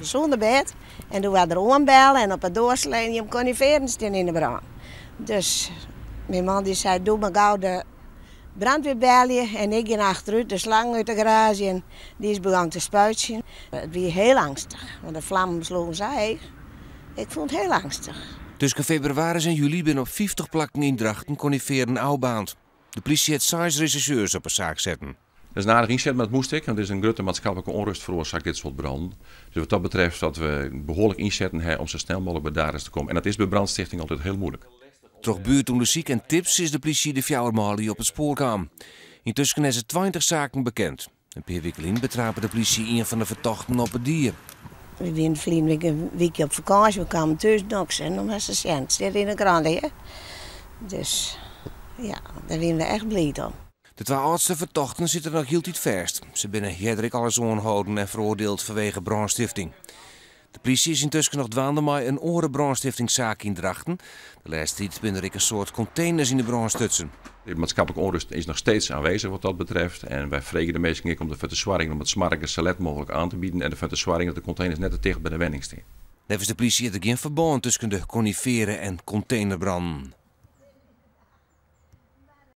Sûnder bêd. En doe waard der oanbelle en op 'e doar slein, jim konifearen stean yn 'e brân. Dus myn man dy sei, doe mar gau de brandweer belje en ik gean achterút de slang út de garaazje en dy is begûn te spuitsjen. It wie hiel angstich, want de flammen sloegen sa heech. Ik fûn it hiel angstich. Tusken febrewaris en july binne op 50 plakken yn Drachten konifearen ôfbaarnd. De plysje hat seis resjersjeurs op 'e saak setten. Dat is in aardige ynset, mar dat moast ek, want it is in grutte maatskiplike ûnrêst feroarsaket dit soart brannen. Dus wat dat betreft dat we behoarlik ynsetten ha om sa snel mooglik by daders te kommen. En dat is by brânstichting altyd hiel muoilik. Troch buertûndersyk en tips is de plysje de fjouwer manlju op it spoar kaam. Yntusken ha se 20 saken bekend. In pear wiken lyn betrape de plysje ien fan de fertochten op 'e die. We wiene ferline wike in wykje op fakânsje, we kamen thús noch en dan moatst sjen, it stiet yn 'e krante, hè. Dus ja, dêr wiene we echt bliid om. De twa âldste fertochten sitte noch hieltyd fêst. Se binne earder ek alris oanholden en feroardield fanwege brânstifting. De plysje is yntusken noch dwaande mei in oare brânstiftingssaak yn Drachten. De lêste tiid binne der ek in soad konteners yn de brân stutsen. De maatschappelijke onrust is nog steeds aanwezig wat dat betreft. En wy freegje de minsken ek om derfoar te soargjen om it smoargens sa let mooglik oan te bieden en derfoar te soargjen dat de konteners net te ticht by de wenning stean. Neffens de plysje is der gjin ferbân tusken de konifeare en kontenerbrannen.